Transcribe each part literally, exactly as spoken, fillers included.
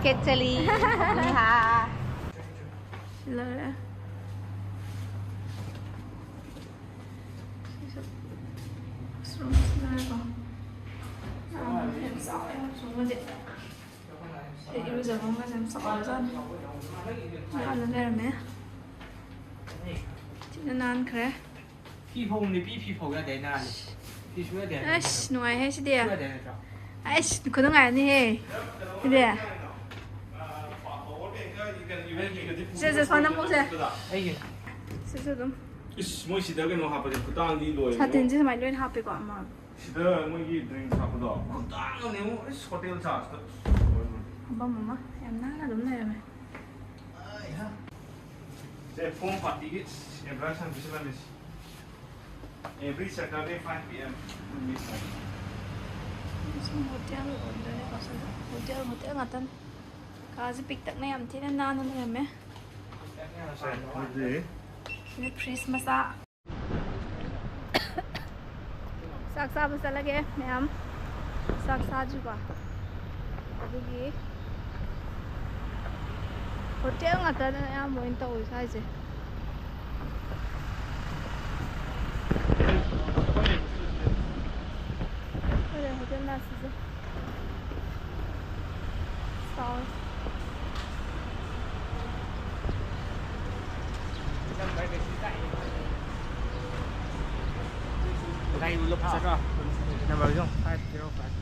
ꯈꯦꯠꯆꯔꯤ꯫ ꯂꯣꯏꯔꯦ꯫ ꯁꯤꯁꯨ washroom ꯂꯣꯏꯔꯦꯀꯣ꯫ ꯌꯥꯝ ꯆꯥꯎꯋꯦ washroomꯒꯗꯤ꯫ ꯁꯤ ꯏꯔꯨꯖꯐꯝꯒꯁꯦ ꯌꯥꯝ ꯆꯥꯎꯔꯖꯥꯠꯅꯤ꯫ ꯌꯥꯝꯅ ꯂꯩꯔꯝꯃꯦ꯫ ꯊꯤꯅ ꯅꯥꯟꯈ꯭ꯔꯦ꯫ ꯐꯤ ꯐꯧ ꯅꯨꯄꯤ ꯐꯤ ꯐꯧ ꯌꯥꯗꯦ ꯍꯥꯏꯅꯔꯅꯤ꯫ ꯐꯤ ꯁꯨ ꯌꯥꯗꯦ ꯍꯥꯏꯅꯔꯅꯤ꯫ ꯑꯁ, ꯅꯨꯡꯉꯥꯏꯍꯦ ꯁꯤꯗꯤ꯫ ꯁꯨ ꯌꯥꯗꯦ ꯍꯥꯏ ꯅꯠꯇ꯭ꯔꯣ? ꯑꯁ, ꯈꯨꯅꯨꯡꯉꯥꯏ ꯑꯃꯅꯤꯍꯦ ꯁꯤꯗꯤ꯫ ꯁꯦ, ꯁꯦ, ꯁꯣꯝꯗ ꯑꯃꯨꯛ ꯁꯦ꯫ ꯑꯩꯒꯤ꯫ ꯁꯤꯁꯨ ꯑꯗꯨꯝ꯫ ꯏꯁ, ꯃꯣꯏ ꯁꯤꯗ ꯀꯩꯅꯣ ꯍꯥꯞꯄꯁꯦ ꯈꯨꯇꯥꯡꯗꯤ ꯂꯣꯏꯔꯦ꯫ ꯁꯥꯇꯤꯟꯁꯦ ꯁꯨꯃꯥꯏꯅ ꯂꯣꯏꯅ ꯍꯥꯞꯄꯦꯀꯣ ꯑꯃ꯫ ꯁꯤꯗ ꯃꯣꯏꯒꯤ drinks ꯍꯥꯞꯄꯗꯣ ꯈꯨꯇꯥꯡ ꯑꯃꯅꯦ, ꯏꯁ, hotel chargeꯇ꯫ ꯐꯝꯐꯝ ꯑꯃ ꯌꯥꯝ ꯅꯥꯟꯅ ꯑꯗꯨꯝ ꯂꯩꯔꯝꯃꯦ꯫ ꯑꯩꯍꯥ꯫ ꯁꯦ, foam partyꯒꯤ embrace ꯑꯃ ꯄꯤꯁꯤꯜꯂꯝꯃꯤꯁꯤ꯫ Every Saturday five P M꯫ ꯁꯨꯝ hotel ꯑꯣꯏꯗꯣꯏꯅꯦꯀꯣ ꯁꯤꯗ꯫ Hotel, hotel ꯉꯥꯛꯇꯅꯤ꯫ ꯀꯥꯁꯦ ꯄꯤꯛꯇꯛꯅ ꯌꯥꯝ ꯊꯤꯅ ꯅꯥꯟꯅ ꯂꯩꯔꯝꯃꯦ꯫ ꯁꯦ, ꯑꯗꯨꯗꯤ꯫ ꯁꯤꯗ fridge ꯃꯆꯥ꯫ ꯆꯥꯛ ꯆꯥꯕ ꯆꯠꯂꯒꯦ ꯃꯌꯥꯝ꯫ ꯆꯥꯛ ꯆꯥꯗ꯭ꯔꯤꯕ꯫ ꯑꯗꯨꯒꯤ hotel ꯉꯥꯛꯇꯅ ꯑꯌꯥꯝꯕ ꯑꯣꯏꯅ ꯇꯧꯋꯤ ꯁ꯭ꯋꯥꯏꯁꯦ꯫ ꯑꯩꯈꯣꯏ hotel ꯅꯥꯁꯤꯁꯦ꯫ ꯆꯥꯎꯔꯦ꯫ ꯒꯥꯔꯤ ꯎꯂꯞ ꯆꯠꯂꯣ꯫ Number ꯌꯦꯡꯉꯣ, five zero five꯫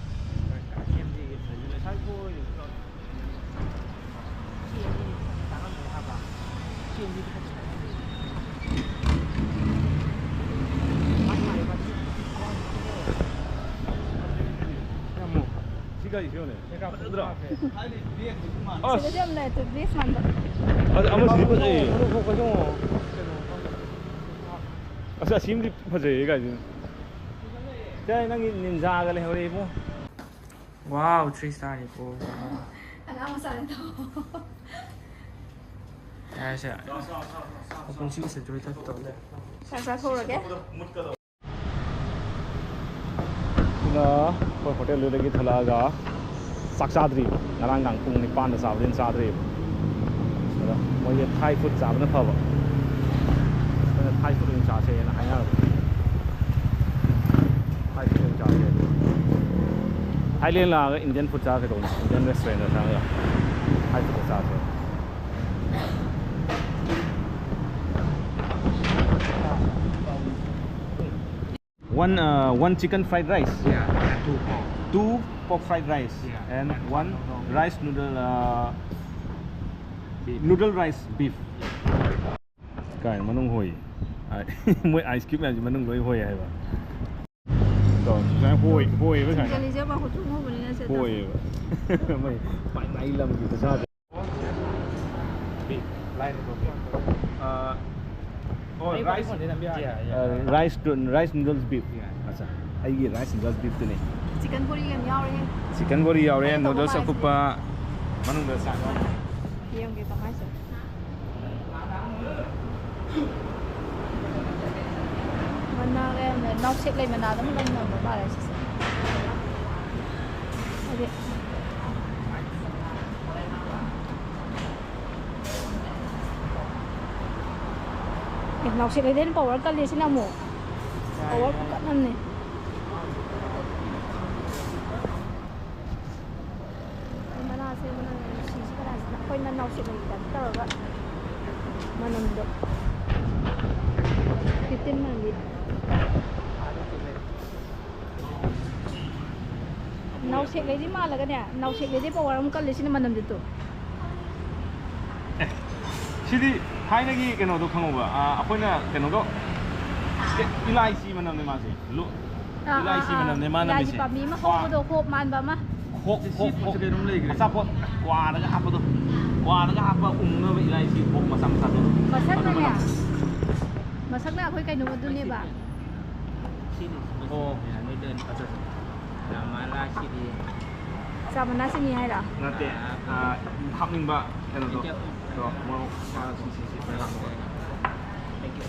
ꯁꯤꯒ ꯏꯁꯤꯡꯅꯦ꯫ ꯐꯖꯗ꯭ꯔꯣ? ꯑꯁ꯫ ꯁꯤꯗꯗꯤ ꯌꯥꯝ ꯂꯩꯇꯦ, dress ꯃꯥꯟꯕ꯫ ꯑꯁ, ꯑꯃꯁꯤꯗꯤ ꯐꯖꯩꯌꯦ꯫ ꯑꯁ, ꯑꯁꯤꯃꯗꯤ ꯐꯖꯩꯌꯦ ꯀꯥꯏꯗꯩꯅꯣ꯫ ꯁꯦ, ꯅꯪꯒꯤ ninjaꯒ ꯂꯩꯍꯧꯔꯦ ꯏꯕꯨꯡ꯫ Wow, three starꯅꯤꯀꯣ꯫ ꯑꯉꯥꯡ ꯃꯆꯥꯅ ꯇꯧ꯫ ꯌꯥꯔꯦꯁꯦ꯫ ꯃꯄꯨꯟꯁꯤ ꯎꯁꯤꯠꯇ꯭ꯔꯣꯏ type ꯇꯧ ꯂꯩꯔꯦ꯫ ꯆꯥꯛ ꯆꯥꯊꯣꯛꯎꯔꯒꯦ꯫ ꯁꯤꯅ ꯑꯩꯈꯣꯏ hotelꯗꯨꯗꯒꯤ ꯊꯣꯛꯂꯛꯑꯒ ꯆꯥꯛ ꯆꯥꯗ꯭ꯔꯤꯕ꯫ ꯉꯔꯥꯡ ꯅꯨꯡꯗꯥꯡ ꯄꯨꯡ ꯅꯤꯄꯥꯟꯗ ꯆꯥꯕꯗꯩ ꯍꯦꯟꯅ ꯆꯥꯗ꯭ꯔꯤꯕ꯫ ꯑꯗ ꯃꯣꯏꯁꯦ Thai food ꯆꯥꯕꯅ ꯐꯕ꯫ ꯑꯩꯈꯣꯏꯅ Thai food ꯑꯣꯏꯅ ꯆꯥꯁꯦꯅ ꯍꯥꯏꯅꯔꯕ꯫ Thai food ꯑꯣꯏꯅ ꯆꯥꯁꯦ꯫ Thailand ꯂꯥꯛꯑꯒ Indian food ꯆꯥꯔ ꯀꯩꯗꯧꯅꯤ? Indian restaurant ꯆꯪꯉꯒ Thai food ꯆꯥꯁꯦ꯫ One, uh, one chicken fried rice. Yeah, and two pork. Two pork fried rice. Yeah, and and one one noodle. Rice noodle, uh, beef. Noodle rice beef. ꯀꯥꯏ ꯃꯅꯨꯡ ꯍꯣꯏ꯫ ꯃꯣꯏ ice cube ꯃꯌꯥꯝꯁꯦ ꯃꯅꯨꯡ ꯂꯣꯏ ꯍꯣꯏ ꯍꯥꯏꯕ꯫ ꯇꯧ, ꯁꯨꯃꯥꯏꯅ ꯍꯣꯏ, ꯍꯣꯏꯌꯦꯕ ꯁꯨꯃꯥꯏꯅ꯫ ꯆꯤꯡꯖꯂꯤꯁꯦ ꯃꯈꯨꯠ ꯁꯨꯡ ꯍꯣꯕꯅꯤꯅ ꯁꯦ ꯇꯧ꯫ ꯍꯣꯏꯌꯦꯕ꯫ ꯃꯣꯏ ꯃꯥꯏ ꯃꯥꯏ ꯂꯝꯒꯤ ꯈꯨꯠꯁꯥꯁꯦ꯫ ꯑ, ꯑꯣ, rice, rice noodles beef꯫ ꯑꯠꯆꯥ, ꯑꯩꯒꯤ rice noodles beef ꯇꯨꯅꯦ꯫ Chicken ꯕꯣꯔꯤ ꯌꯥꯝ ꯌꯥꯎꯔꯦ꯫ Chicken ꯕꯣꯔꯤ ꯌꯥꯎꯔꯦ, ꯑꯗꯨ ꯇꯧꯕ noodles ꯃꯥꯜꯂꯦ꯫ ꯑꯀꯨꯞꯄ, ꯃꯅꯨꯡꯗ ꯆꯥꯛ ꯌꯥꯎꯔꯦ꯫ ꯌꯦꯡꯒꯦ ꯀꯃꯥꯏꯅ ꯇꯧꯋꯤ꯫ ꯃꯅꯥ ꯀꯌꯥꯝ ꯂꯩ? ꯅꯥꯎꯁꯦꯛ ꯂꯩ ꯃꯅꯥꯗ ꯑꯃ ꯂꯩ ꯉꯝꯕ ꯃꯥꯜꯂꯦ ꯁꯤꯁꯦ꯫ ꯍꯥꯏꯗꯤ ꯑꯦ, ꯅꯥꯎꯁꯦꯛ ꯂꯩꯗꯤ ꯍꯦꯟꯅ power ꯀꯜꯂꯤ ꯁꯤꯅ ꯑꯃꯨꯛ꯫ Power ꯈꯨꯀꯟ ꯑꯃꯅꯤ꯫ ꯑꯩ ꯃꯅꯥꯁꯦ ꯃꯅꯝ ꯌꯥꯝ ꯅꯨꯡꯁꯤꯁꯤ ꯀꯅꯥꯁꯤꯅ? ꯑꯩꯈꯣꯏ ꯃꯅꯥꯎꯁꯦ ꯂꯩ type ꯇꯧꯔꯒ ꯃꯅꯝꯗꯣ ꯐꯤꯐꯇꯤꯟ ꯃꯅꯝꯗꯤ꯫ ꯅꯥꯎꯁꯦꯛ ꯂꯩꯗꯤ ꯃꯥꯜꯂꯒꯅꯦ, ꯅꯥꯎꯁꯦꯛ ꯂꯩꯗꯤ power ꯑꯃ ꯀꯜꯂꯤ ꯁꯤꯅ ꯃꯅꯝꯗꯤ ꯇꯨ꯫ ꯑꯦ, ꯁꯤꯗꯤ ꯊꯥꯏꯅꯒꯤ ꯀꯩꯅꯣꯗꯣ ꯈꯪꯍꯧꯕ? ꯑꯥ, ꯑꯩꯈꯣꯏꯅ ꯀꯩꯅꯣꯗꯣ, ꯏꯂꯥꯏꯆꯤ ꯃꯅꯝꯅꯦ ꯃꯥꯁꯦ꯫ ꯂꯨ-, ꯑꯥ, ꯏꯂꯥꯏꯆꯤ ꯑꯥ, ꯑꯥ꯫ ꯃꯅꯝꯅꯦ ꯃꯥ ꯏꯂꯥꯏꯆꯤ ꯅꯝꯃꯤꯁꯦ꯫ ꯄꯥꯝꯕꯤ ꯑꯃ ꯋꯥ꯫ ꯍꯧꯕꯗꯣ, ꯍꯣꯞ ꯃꯥꯟꯕ ꯑꯃ꯫ ꯍꯣꯞ, ꯁꯤ ꯍꯣꯞ, ꯍꯣꯞ꯫ ꯀꯩꯅꯣꯝ ꯂꯩꯈ꯭ꯔꯦ꯫ ꯑꯆꯥꯄꯣꯠ ꯀ꯭ꯋꯥꯗꯒ ꯍꯥꯞꯄꯗꯣ꯫ ꯀ꯭ꯋꯥꯗꯒ ꯍꯥꯞꯄ ꯎꯪꯅꯕ ꯏꯂꯥꯏꯆꯤ ꯍꯣꯞ ꯃꯆꯥ ꯃꯆꯥꯗꯣ꯫ ꯃꯁꯛꯅꯅꯦ꯫ ꯑꯗꯨ ꯃꯅꯝ꯫ ꯃꯁꯛꯅ ꯑꯩꯈꯣꯏ ꯀꯩꯅꯣ ꯑꯗꯨꯅꯦꯕ꯫ ꯁꯤꯅꯤ꯫ ꯑꯣ꯫ ꯃꯣꯏꯗ ꯑꯣꯏꯅ꯫ ꯑꯠꯆꯥ, ꯑꯠꯆꯥ꯫ ꯆꯥ ꯃꯅꯥ ꯁꯤꯅꯤ ꯍꯥꯏꯔꯣ? ꯅꯠꯇꯦ, ꯑꯥ, ꯍꯥꯞꯅꯤꯡꯕ ꯀꯩꯅꯣꯗꯣ꯫ ꯅꯠꯇꯦ꯫ ꯑꯗꯣ ꯃꯣꯔꯣꯛ, ꯑꯥ, ꯁꯤ, ꯁꯤ, ꯁꯤ, ꯈꯔ ꯍꯥꯞꯄꯒ꯫ Thank you꯫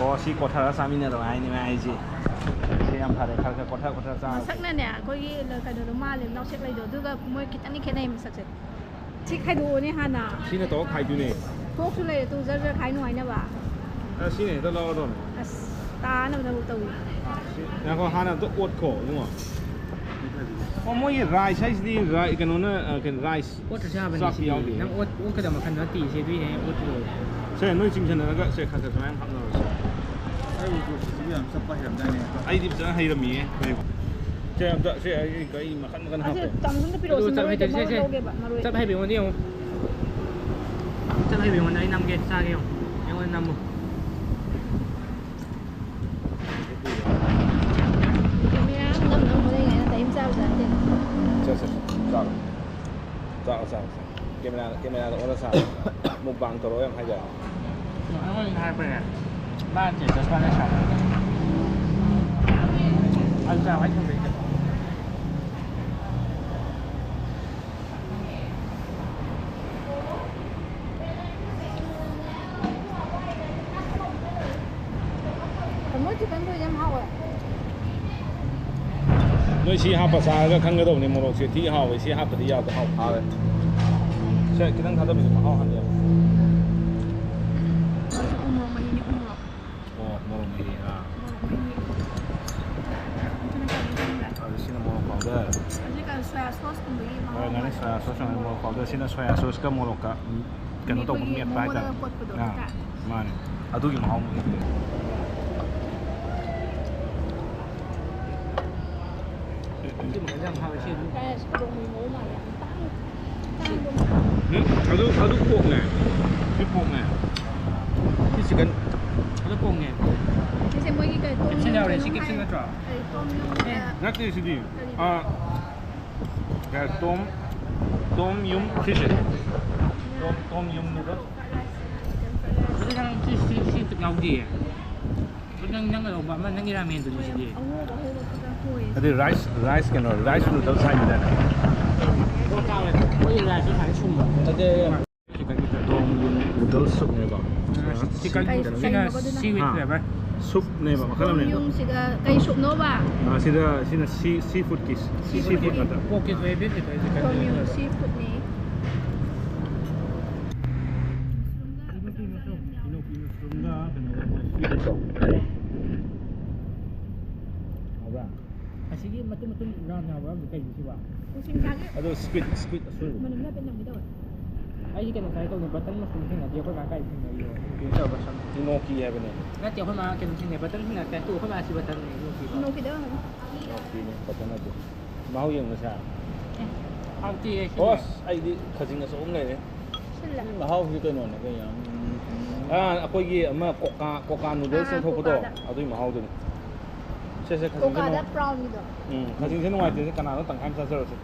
ꯑꯣ, ꯁꯤ ꯀꯣꯊꯔ ꯆꯥꯃꯤꯟꯅꯔꯣ ꯍꯥꯏꯅꯤ ꯃꯥ ꯍꯥꯏꯁꯦ꯫ ꯁꯤ ꯌꯥꯝ ꯐꯔꯦ, ꯈꯔ ꯈꯔ ꯀꯣꯊ ꯀꯣꯊ ꯆꯥꯔꯁꯤ꯫ ꯃꯁꯛꯅꯅꯦ ꯑꯩꯈꯣꯏꯒꯤ ꯀꯩꯅꯣꯗꯣ ꯃꯥꯜꯂꯦ, ꯅꯥꯎꯁꯦꯛ ꯂꯩꯗꯣ, ꯑꯗꯨꯒ ꯃꯣꯏ ꯈꯤꯇꯪꯗꯤ ꯈꯦꯠꯅꯩ ꯃꯁꯛꯁꯦ꯫ ꯁꯤ ꯈꯥꯏꯗꯣꯛꯑꯣꯅꯦ ꯍꯥꯟꯅ꯫ ꯁꯤꯅ ꯇꯧꯔ ꯈꯥꯏꯗꯣꯏꯅꯦ꯫ ꯐꯣꯔꯛꯁꯨ ꯂꯩꯔꯦ ꯇꯨ, ꯖꯔ ꯖꯔ ꯈꯥꯏ ꯅꯨꯡꯉꯥꯏꯅꯕ꯫ ꯑ, ꯁꯤꯅ ꯍꯦꯛꯇ ꯂꯧꯔꯗꯧꯅꯦ꯫ ꯑꯁ, ꯇꯥꯅꯕ ꯊꯕꯛ ꯇꯧꯏ꯫ ꯁꯤ, ꯉꯥꯏꯈꯣ, ꯍꯥꯟꯅ ꯑꯝꯇ ꯑꯣꯠꯈꯣ ꯏꯕꯨꯡꯉꯣ꯫ ꯑꯣ, ꯃꯣꯏꯒꯤ ꯔꯥꯏꯁ ꯍꯥꯏꯁꯤꯗꯤ ꯔꯥꯏ-, ꯀꯩꯅꯣꯅ, ꯑ, ꯀꯩꯅꯣ, ꯔꯥꯏꯁ ꯑꯣꯠꯇ꯭ꯔꯁꯨ ꯌꯥꯕꯅꯤ ꯆꯥꯛꯇꯤ ꯁꯤꯗꯤ꯫ ꯌꯥꯎꯗꯦ꯫ ꯅꯪ ꯑꯣꯠ-, ꯑꯣꯠꯀꯗꯕ ꯃꯈꯜ ꯅꯠꯇꯦ ꯁꯤ, ꯑꯗꯨꯏꯅꯦ ꯑꯩꯅ ꯑꯣꯠꯀꯗꯕ꯫ ꯁꯦ, ꯅꯣꯏ ꯆꯤꯡꯁꯟꯅꯔꯒ ꯁꯦ, ꯈꯔ ꯈꯔ ꯁꯨꯃꯥꯏꯅ ꯍꯥꯞꯅꯔꯁꯦ꯫ ꯑꯩ ꯎꯄꯨꯁꯤꯁꯨ ꯌꯥꯝ ꯆꯞꯄ ꯍꯩꯔꯝꯗꯥꯏꯅꯦ꯫ ꯑꯩꯗꯤ ꯐꯖꯅ ꯍꯩꯔꯝꯃꯤꯌꯦ꯫ ꯁꯦ, ꯑꯝꯇ, ꯁꯦ, ꯑꯩ, ꯑꯩ ꯃꯈꯟ ꯃꯈꯟ ꯑꯁꯤ ꯍꯥꯞꯄꯦ꯫ ꯇꯝꯁꯤꯟꯗ ꯄꯤꯔꯛꯑꯣ, ꯑꯗꯨ ꯁꯤ ꯆꯞ ꯃꯔꯣꯏ, ꯍꯩꯇ꯭ꯔꯗꯤ, ꯁꯦ, ꯃꯔꯣꯏ ꯁꯦ꯫ ꯂꯧꯒꯦꯕ, ꯃꯔꯣꯏ꯫ ꯆꯞ ꯍꯩꯕ ꯑꯩꯉꯣꯟꯗ ꯌꯦꯡꯉꯣ꯫ ꯆꯞ ꯍꯩꯕ ꯑꯩꯉꯣꯟꯗ, ꯑꯩ ꯅꯝꯒꯦ, ꯆꯥꯒꯦ ꯌꯦꯡꯉꯣ꯫ ꯑꯩꯉꯣꯟꯗ ꯅꯝꯃꯨ꯫ ꯀꯦꯃꯦꯔꯥ ꯅꯝ ꯅꯝ ꯍꯣꯠꯅꯔꯤꯉꯩꯗ ꯀꯔꯤꯝ ꯆꯥꯕ ꯖꯥꯠ ꯅꯠꯇꯦ꯫ ꯁꯦ, ꯁꯦ, ꯁꯦ, ꯆꯥꯔꯣ꯫ ꯆꯥꯔꯣ, ꯆꯥꯔꯣ, ꯆꯥꯔꯣ꯫ ꯀꯦꯃꯦꯔꯥ, ꯀꯦꯃꯦꯔꯥꯗ ꯑꯣꯟꯅ ꯆꯥꯔꯣ꯫ ꯃꯨꯛꯕꯥꯡ ꯇꯧꯔꯣ ꯌꯥꯝ ꯍꯥꯏꯖꯔꯣ꯫ ꯑꯩꯉꯣꯟꯗ ꯍꯥꯏꯔꯛꯄꯅꯦ꯫ ꯃꯥ ꯆꯦ ꯆꯠꯄꯅ ꯁꯥꯟꯅꯕꯅꯦ꯫ ꯑꯗꯨ ꯆꯥꯕ ꯍꯥꯏ ꯊꯝꯕꯩ ꯆꯠꯄ꯫ ꯇꯥꯃꯣ, ꯆꯤꯛꯀꯟ ꯕ꯭ꯔꯤꯁ ꯌꯥꯝ ꯍꯥꯎꯋꯦ꯫ ꯅꯣꯏ ꯁꯤ ꯍꯥꯞꯄ ꯆꯥꯔꯒ ꯈꯪꯒꯗꯧꯕꯅꯤ ꯃꯣꯔꯣꯛꯁꯦ ꯊꯤ ꯍꯥꯎꯋꯦ, ꯁꯤ ꯍꯥꯞꯇꯗꯤ ꯌꯥꯗꯦ, ꯍꯥꯎ-, ꯍꯥꯎꯋꯦ꯫ ꯁꯦ, ꯈꯤꯇꯪ ꯊꯥꯗꯕꯤꯁꯦ ꯃꯍꯥꯎ ꯍꯟꯗꯦ꯫ ꯎ ꯃꯣꯔꯣꯛ ꯃꯍꯤꯅꯤ, ꯎ ꯃꯣꯔꯣꯛ꯫ ꯑꯣ, ꯃꯣꯔꯣꯛ ꯃꯍꯤ, ꯑꯥ꯫ ꯃꯣꯔꯣꯛ ꯃꯍꯤ꯫ ꯑꯗꯨꯅ ꯀꯩꯅꯣ ꯈꯪꯕ꯭ꯔꯥ? ꯑꯗꯨ ꯁꯤꯅ ꯃꯣꯔꯣꯛ powder꯫ ꯍꯧꯖꯤꯛꯀꯥꯟ soya sauce ꯀꯨꯝꯕꯒꯤ ꯃꯍꯥꯎ ꯍꯣꯏ, ꯉꯥꯏꯅ ꯑꯃ soya sauce ꯑꯃ ꯃꯣꯔꯣꯛ powder꯫ ꯁꯤꯅ soya sauce ꯀ ꯃꯣꯔꯣꯛꯀ ꯀꯩꯅꯣ ꯇꯧꯕ ꯑꯩꯈꯣꯏꯒꯤ ꯃꯦꯠꯄ ꯍꯥꯏꯇꯥꯔꯦ꯫ ꯃꯣꯃꯣꯗꯒ ꯀꯣꯠꯄꯗꯣ ꯑꯥ, ꯍꯥꯏꯇꯥꯔꯦ꯫ ꯃꯥꯅꯦ꯫ ꯑꯗꯨꯒꯤ ꯃꯍꯥꯎ ꯑꯃ ꯂꯩꯕꯅꯦ꯫ ꯁꯤ ꯃꯈꯜꯁꯦ ꯌꯥꯝ ꯍꯥꯎꯋꯦ, ꯁꯤ ꯑꯗꯨꯝ꯫ ꯀꯥꯏ ꯁꯤ ꯀꯣꯡꯃꯤ ꯃꯑꯣꯡ ꯃꯥꯜꯂꯦ꯫ ꯌꯥꯝ ꯇꯥꯡ-, ꯇꯥꯡꯕ ꯃꯥꯜꯂꯦ꯫ ꯎꯝ, ꯑꯗꯨ, ꯑꯗꯨ pork ꯅꯦ꯫ ꯁꯤ pork ꯅꯦ꯫ ꯁꯤ chicken꯫ ꯑꯗꯨ pork ꯅꯦ꯫ ꯁꯤꯁꯦ ꯃꯣꯏꯒꯤ ꯀꯩ, ꯇꯣꯝ caption ꯌꯨꯝ ꯌꯥꯎꯔꯦ, ꯁꯤ ꯀꯩꯅꯣꯝ caption ꯍꯥꯏ-, ꯅꯠꯇ꯭ꯔꯣ? ꯀꯩ, ꯇꯣꯝ ꯌꯨꯝ, ꯑꯦ, ꯑ, ꯅꯠꯇꯦ, ꯁꯤꯗꯤ꯫ ꯀꯔꯤ? ꯑ, ꯇꯣꯝ, ꯇꯣꯝ ꯌꯨꯝ ꯁꯤꯁꯦ꯫ ꯇꯣꯝ, ꯇꯣꯝ ꯌꯨꯝ noodles꯫ ꯑꯗꯨ ꯅꯪ ꯁꯤ, ꯁꯤ, ꯁꯤ ꯑꯝꯇ ꯌꯥꯎꯗꯤꯌꯦ꯫ ꯑꯗꯨ ꯅꯪ, ꯅꯪꯅ ꯂꯧꯕ ꯑꯃ ꯅꯪꯒꯤ ꯔꯥꯃꯦꯟꯗꯨꯅꯤ ꯁꯤꯗꯤ꯫ ꯑꯉꯧꯕ ꯑꯉꯧꯕ ꯈꯔ ꯍꯣꯏ꯫ ꯑꯗꯨ rice, rice ꯀꯩꯅꯣ, rice noodles ꯍꯥꯏꯕꯗꯅꯦ꯫ ꯃꯣꯏꯒꯤ rice ꯇꯣ ꯁꯨꯃꯥꯏꯅ ꯁꯨꯝꯕ꯫ ꯇꯣꯝ ꯌꯨꯝ noodles soup ꯅꯦꯀꯣ꯫ Chicken ꯀꯩ, ꯀꯩꯅꯣ꯫ ꯁꯤꯅ ꯀꯩꯅꯣ ꯑꯗꯨꯅ? Seaweed ꯍꯥ꯫ Flavor꯫ ꯁꯨꯞꯅꯦꯕ, ꯃꯈꯜ ꯑꯃꯅꯦꯕ꯫ ꯌꯨꯝꯁꯤꯒ ꯀꯩ ꯁꯨꯞꯅꯣꯕ? ꯑꯥ, ꯁꯤꯗ, ꯁꯤꯅ ꯁꯤ, ꯁꯤ ꯐꯨꯗꯀꯤ, ꯁꯤ ꯐꯨꯗ ꯉꯥꯛꯇ꯫ ꯄꯣꯛꯀꯤ ꯁꯣꯏꯕꯤꯟꯁꯦ ꯀꯩꯁꯦ ꯀꯩꯅꯣ? ꯁꯤ ꯐꯨꯗꯅꯤ꯫ ꯏꯅꯣꯀꯤ ꯃꯁꯔꯨꯝꯒ ꯀꯩꯅꯣꯒ ꯃꯣꯏ ꯁꯤ ꯍꯥꯎꯕ꯭ꯔꯥ? ꯑꯁꯤꯒꯤ ꯃꯇꯨꯝ ꯃꯇꯨꯝ ꯔꯥꯎꯟ ꯌꯥꯎꯕ ꯌꯥꯎꯕꯗꯣ ꯀꯩꯅꯣ ꯁꯤꯕꯣ? ꯅꯨꯡꯁꯤꯠ ꯀꯥꯡꯉꯦ꯫ ꯑꯗꯣ ꯁ꯭ꯀ꯭ꯋꯤꯠ, ꯁ꯭ꯀ꯭ꯋꯤꯠ ꯑꯁꯣꯏꯕ꯫ ꯃꯅꯝ ꯍꯥꯏꯐꯦꯠ ꯅꯝꯒꯦ ꯇꯧꯋꯦ꯫ ꯑꯩꯗꯤ ꯀꯩꯅꯣ ꯆꯥꯏ ꯇꯧꯅꯤ, ꯕꯇꯟ ꯃꯁꯔꯨꯝ ꯊꯦꯡꯅꯗꯦ, ꯑꯩꯈꯣꯏ ꯃꯥ ꯀꯥꯏ ꯊꯦꯡꯅꯔꯤꯅꯣ? ꯀꯩꯅꯣ ꯇꯧꯔꯕ ꯁꯝ-, ꯏꯅꯣꯀꯤ ꯍꯥꯏꯕꯅꯦ꯫ ꯅꯠꯇꯦ, ꯑꯩꯈꯣꯏ ꯃꯥ ꯀꯩꯅꯣ ꯊꯦꯡꯅꯩ, ꯕꯇꯟ ꯊꯦꯡꯅꯔꯛꯇꯦ꯫ ꯇꯨ, ꯑꯩꯈꯣꯏ ꯃꯥ ꯑꯁꯤ ꯕꯇꯟꯅꯦ, ꯏꯅꯣꯀꯤꯗꯣ꯫ ꯏꯅꯣꯀꯤꯗꯣ ꯑꯣꯏꯔꯝꯒꯅꯤ꯫ ꯏꯅꯣꯀꯤꯅꯦ, ꯕꯇꯟ ꯅꯠꯇꯦ꯫ ꯃꯍꯥꯎ ꯌꯦꯡꯉꯨꯁꯦ꯫ ꯑꯦ, ꯍꯥꯎꯇꯦꯌꯦ, ꯁꯤꯗꯤ꯫ ꯕꯣꯁ, ꯑꯩꯗꯤ ꯈꯖꯤꯡ ꯑꯆꯧꯕ ꯑꯃ ꯂꯩꯔꯦ꯫ ꯁꯤꯜꯂꯦ꯫ ꯃꯍꯥꯎꯁꯤ ꯀꯩꯅꯣꯅꯦ, ꯀꯩꯅꯣ? ꯎꯝ, ꯑꯥ, ꯑꯩꯈꯣꯏꯒꯤ ꯑꯃ ꯀꯣꯀꯥ, ꯀꯣꯀꯥ ꯅꯨꯗꯜꯁ ꯑꯥ, ꯊꯣꯛꯄꯗꯣ, ꯀꯣꯀꯥꯗ꯫ ꯑꯗꯨꯒꯤ ꯃꯍꯥꯎꯗꯨꯅꯤ꯫ ꯁꯦ, ꯁꯦ, ꯈꯖꯤꯡꯁꯦ ꯀꯣꯀꯥꯗ ꯅꯨꯡꯉꯥꯏ-, ꯕ꯭ꯔꯥꯎꯟꯒꯤꯗꯣ꯫ ꯎꯝ, ꯈꯖꯤꯡꯁꯦ ꯅꯨꯡꯉꯥꯏꯇꯦ, ꯁꯦ, ꯀꯅꯥꯅꯣ ꯇꯪꯈꯥꯏ ꯑꯃ ꯆꯥꯖꯔꯁꯦ꯫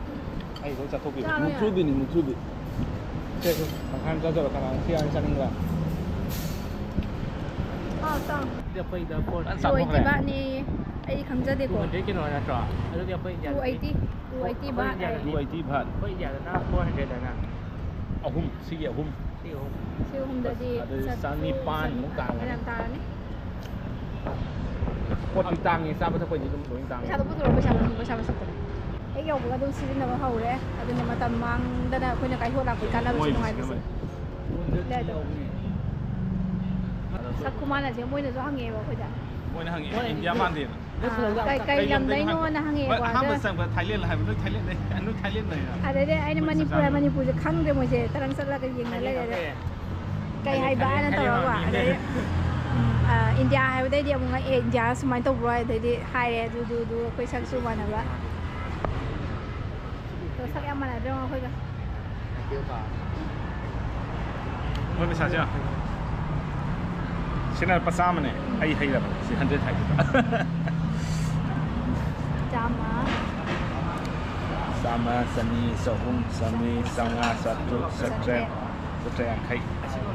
ꯑꯩ ꯂꯣꯏ ꯆꯥꯊꯣꯛꯄꯤꯔꯣ꯫ ꯆꯥꯔꯣ ꯌꯥꯔꯦ꯫ ꯃꯨꯛꯊ꯭ꯔꯨꯕꯤꯅꯤ, ꯃꯨꯛꯊ꯭ꯔꯨꯕꯤ꯫ ꯁꯦ, ꯁꯦ, ꯇꯪꯈꯥꯏ ꯑꯃ ꯆꯥꯖꯔꯣ, ꯀꯅꯥꯅꯣ ꯁꯤ ꯌꯥꯝ ꯆꯥꯅꯤꯡꯕ꯭ꯔꯥ? ꯑꯥ, ꯆꯥꯎ꯫ ꯑꯗꯨꯗꯤ ꯑꯩꯈꯣꯏꯗ ꯐꯣꯔ ꯐꯖꯅ ꯆꯥꯊꯣꯛꯈ꯭ꯔꯦ꯫ Two eighty ꯕꯥꯠꯅꯦꯌꯦ꯫ ꯑꯩꯗꯤ ꯈꯪꯖꯗꯦꯀꯣ꯫ ꯇꯨ ꯍꯟꯗ꯭ꯔꯦꯠ ꯀꯩꯅꯣ ꯅꯠꯇ꯭ꯔꯣ? ꯑꯗꯨꯗꯤ ꯑꯩꯈꯣꯏ ꯏꯟꯗꯤꯌꯥꯗꯗꯤ ꯇꯨ ꯑꯩꯠꯇꯤ, ꯇꯨ ꯑꯩꯠꯇꯤ ꯑꯩꯈꯣꯏ ꯕꯥꯠ ꯏꯟꯗꯤꯌꯥꯗꯗꯤ ꯍꯥꯏꯌꯦ꯫ ꯇꯨ ꯑꯩꯠꯇꯤ ꯕꯥꯠ꯫ ꯑꯩꯈꯣꯏ ꯏꯟꯗꯤꯌꯥꯗꯅ ꯐꯣꯔ ꯍꯟꯗ꯭ꯔꯦꯠ ꯍꯥꯏꯅ꯫ ꯑꯍꯨꯝ, ꯁꯤꯒꯤ ꯑꯍꯨꯝ꯫ ꯁꯤ ꯑꯍꯨꯝ꯫ ꯁꯤ ꯑꯍꯨꯝꯗꯗꯤ ꯑꯗꯨꯗꯤ ꯆꯥꯇ꯭ꯔꯨꯛ, ꯆꯅꯤꯄꯥꯟꯃꯨꯛ ꯆꯅꯤꯄꯥꯟ ꯇꯥꯔꯝꯒꯅꯤ꯫ ꯌꯥꯝ ꯇꯥꯔꯅꯤ꯫ ꯄꯣꯠꯇꯤ ꯇꯥꯡꯉꯤ, ꯆꯥꯕ ꯊꯛꯄꯩꯗꯤ ꯑꯗꯨꯝ ꯂꯣꯏ ꯇꯥꯡꯉꯤ꯫ ꯄꯩꯁꯥꯗꯣ ꯄꯨꯊꯣꯔꯛꯑꯣ, ꯄꯩꯁꯥ ꯃꯁꯤꯡ, ꯄꯩꯁꯥ ꯃꯁꯤꯡ ꯄꯨꯊꯣꯔꯛꯑꯣ꯫ ꯍꯦꯛ ꯌꯧꯕꯒ ꯑꯗꯨꯝ ꯁꯤꯖꯤꯟꯅꯕ ꯍꯧꯔꯦ꯫ ꯑꯗꯨꯅ ꯃꯇꯝ ꯃꯥꯡꯗꯅ ꯑꯩꯈꯣꯏꯅ ꯀꯥꯏꯊꯣꯛ ꯂꯥꯛꯄꯒꯤ ꯀꯥꯟꯅꯕꯁꯨ ꯃꯣꯏ ꯅꯨꯡꯉꯥꯏꯕꯁꯦ꯫ ꯁꯤꯖꯤꯟꯅꯕ꯫ ꯂꯩ ꯑꯗꯣ꯫ ꯁꯛ ꯈꯨꯃꯥꯟ ꯑꯁꯦ ꯃꯣꯏꯅꯁꯨ ꯍꯪꯉꯛꯑꯦꯕ ꯑꯩꯈꯣꯏꯗ꯫ ꯃꯣꯏꯅ ꯍꯪꯉꯛꯑꯦ, ꯃꯣꯏ ꯏꯟꯗꯤꯌꯥ ꯃꯥꯟꯗꯦꯅ꯫ ꯑꯥ, ꯀꯩ, ꯀꯩ ꯀꯩ ꯂꯝꯗꯩꯅꯣ ꯂꯝꯗꯩꯅꯣ ꯍꯪꯉꯦ? ꯍꯪꯉꯛꯑꯦꯀꯣ ꯃꯣꯏ ꯑꯍꯥꯟꯕ ꯑꯗ꯫ ꯆꯪꯕꯗ ꯊꯥꯏꯂꯦꯟ ꯍꯥꯏꯕ, "ꯅꯣꯏ ꯊꯥꯏꯂꯦꯟꯗꯩ, ꯅꯣꯏ ꯊꯥꯏꯂꯦꯟꯗꯩ ꯍꯥꯏꯔ?" ꯑꯗꯩꯗꯤ ꯑꯩꯅ ꯃꯣꯏ ꯃꯅꯤꯄꯨꯔ, ꯆꯥꯛ ꯆꯥꯕ꯫ ꯃꯅꯤꯄꯨꯔꯁꯦ ꯈꯪꯗ꯭ꯔꯦ ꯃꯣꯏꯁꯦ, ꯇꯔꯪ ꯆꯠꯂꯒ ꯌꯦꯡꯅ ꯈꯪꯉꯦ, ꯂꯩꯔꯦ꯫ ꯈꯪꯉꯦ꯫ ꯀꯩ ꯈꯪꯉꯦ, ꯍꯥꯏꯕ ꯈꯪꯉꯦ, ꯍꯥꯏꯅ ꯈꯪꯉꯦ, ꯇꯧꯔꯒ ꯈꯪꯉꯦ꯫ ꯑꯗꯩꯗꯤ, ꯎꯝ, ꯑ, ꯏꯟꯗꯤꯌꯥ ꯍꯥꯏꯕꯗꯩꯗꯤ ꯑꯃꯨꯛ ꯉꯛꯑꯦ, "ꯏꯟꯗꯤꯌꯥ ꯁꯨꯃꯥꯏꯅ ꯇꯧꯕ꯭ꯔꯣ?" ꯑꯗꯩꯗꯤ ꯍꯥꯏꯔꯦ, ꯑꯗꯨꯗꯨ, ꯑꯗꯨ ꯑꯩꯈꯣꯏ ꯁꯛꯁꯨ ꯃꯥꯟꯅꯕ꯫ ꯑꯗꯣ ꯁꯛ ꯌꯥꯝ ꯃꯥꯟꯅꯗ꯭ꯔꯦ ꯑꯩꯈꯣꯏꯒ꯫ ꯃꯣꯏ ꯄꯩꯁꯥꯁꯦ ꯌꯦꯡꯉꯣ꯫ ꯁꯤꯅ ꯂꯨꯄꯥ ꯆꯥꯝꯃꯅꯦ꯫ ꯑꯩ ꯍꯩꯔꯕ꯫ ꯁꯤ ꯍꯟꯗ꯭ꯔꯦꯠ ꯍꯥꯏꯒꯦ꯫ ꯆꯥꯝꯃ꯫ ꯆꯥꯝꯃ, ꯆꯅꯤ, ꯆꯍꯨꯝ, ꯆꯥꯝꯃꯔꯤ, ꯆꯥꯝꯃꯉꯥ, ꯆꯥꯇ꯭ꯔꯨꯛ, ꯆꯥꯇ꯭ꯔꯦꯠ꯫ ꯆꯥꯇ꯭ꯔꯦꯠ ꯌꯥꯡꯈꯩ꯫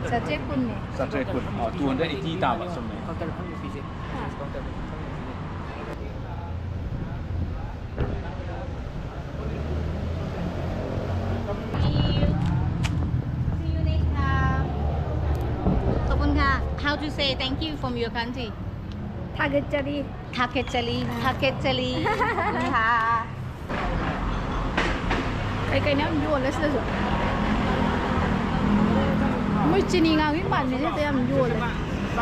ꯆꯥꯇ꯭ꯔꯦꯠ ꯀꯨꯟꯅꯦ꯫ ꯆꯥꯇ꯭ꯔꯦꯠ ꯀꯨꯟ꯫ ꯑꯣ, two hundred eighty ꯇꯥꯕ꯫ ꯆꯨꯝꯃꯦ꯫ ꯀꯥꯎꯟꯇꯔ ꯐꯝꯃꯤ ꯅꯨꯄꯤꯁꯦ꯫ ꯍꯥ? ꯀꯥꯎꯟꯇꯔ ꯐꯝꯃꯤ ꯅꯨꯄꯤꯁꯦ꯫ See you. See you next time. Khop khun kha. How to say thank you from your country? ꯊꯥꯒꯠꯆꯔꯤ꯫ ꯊꯥꯒꯠꯆꯔꯤ, ꯊꯥꯒꯠꯆꯔꯤ꯫ ꯀꯩ ꯀꯩꯅꯣ ꯌꯥꯝ ꯌꯣꯜꯂꯦ ꯁꯤꯗꯁꯨ꯫ ꯃꯣꯏ ꯆꯤꯅꯤ ꯉꯥꯡꯕꯤ ꯃꯥꯟꯕꯤꯁꯦ ꯍꯦꯛꯇ ꯌꯥꯝ ꯌꯣꯜꯂꯦ꯫